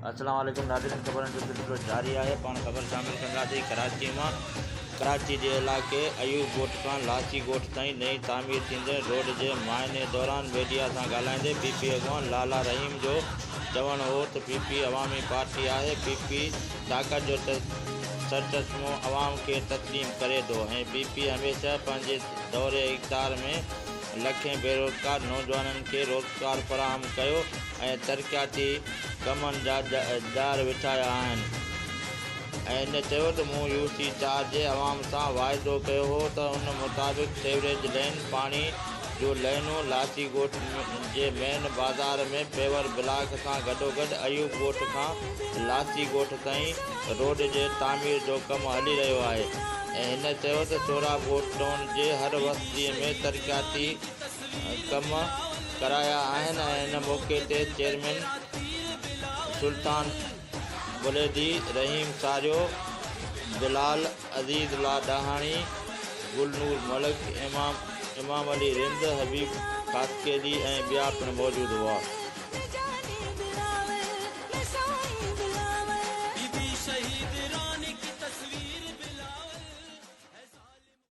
السلام عليڪم ناظرين خبرن جو سلسلو جاري آهي پاڻ خبر شامل ڪنداسين ڪراچي مان ڪراچي جي علائقي ايوب ڳوٺ کان لاسي ڳوٺ تائين نئين تعمير ٿيندڙ روڊ جي معائني دوران ميڊيا سان ڳالهائيندي پي پي اڳواڻ لالا رحيم جو چوڻ هو ته پي پي عوامي پارٽي آهي پي پي طاقت جو سرچشمو عوام کي تسليم ڪري ٿو ۽ پي پي هميشه پنهنجي دور اقتدار ۾ لکين بيروزگار نوجوانن کي روزگار فراهم ڪيو ۽ ترقياتي ڪمن جا ڄار وڇايا آهن ۽ هن چيو ته مون يو سي 4 جي عوام سان واعدو ڪيو هو ته ان مطابق سيوريج لين پاڻي جون لينون لاسي ڳوٺ جي مين بازار ۾ پيور بلاڪ سان گڏوگڏ ايوب ڳوٺ کان لاسي ڳوٺ تائين روڊ جي تعمير جو ڪم هلي رهيو آهي ۽ هن چيو ته سهراب ڳوٺ ٽائون جي هر وستي ۾ ترقياتي ڪم ڪرايا آهن ۽ ان موقعي تي چيئرمين سلطان بليدي، رحيم ساريو، بلال عزيز لا ڏاهاڻي، گل نور ملڪ، امام علي رند، حبيب خاصخيلي ۽ ٻيا پڻ موجود هئا.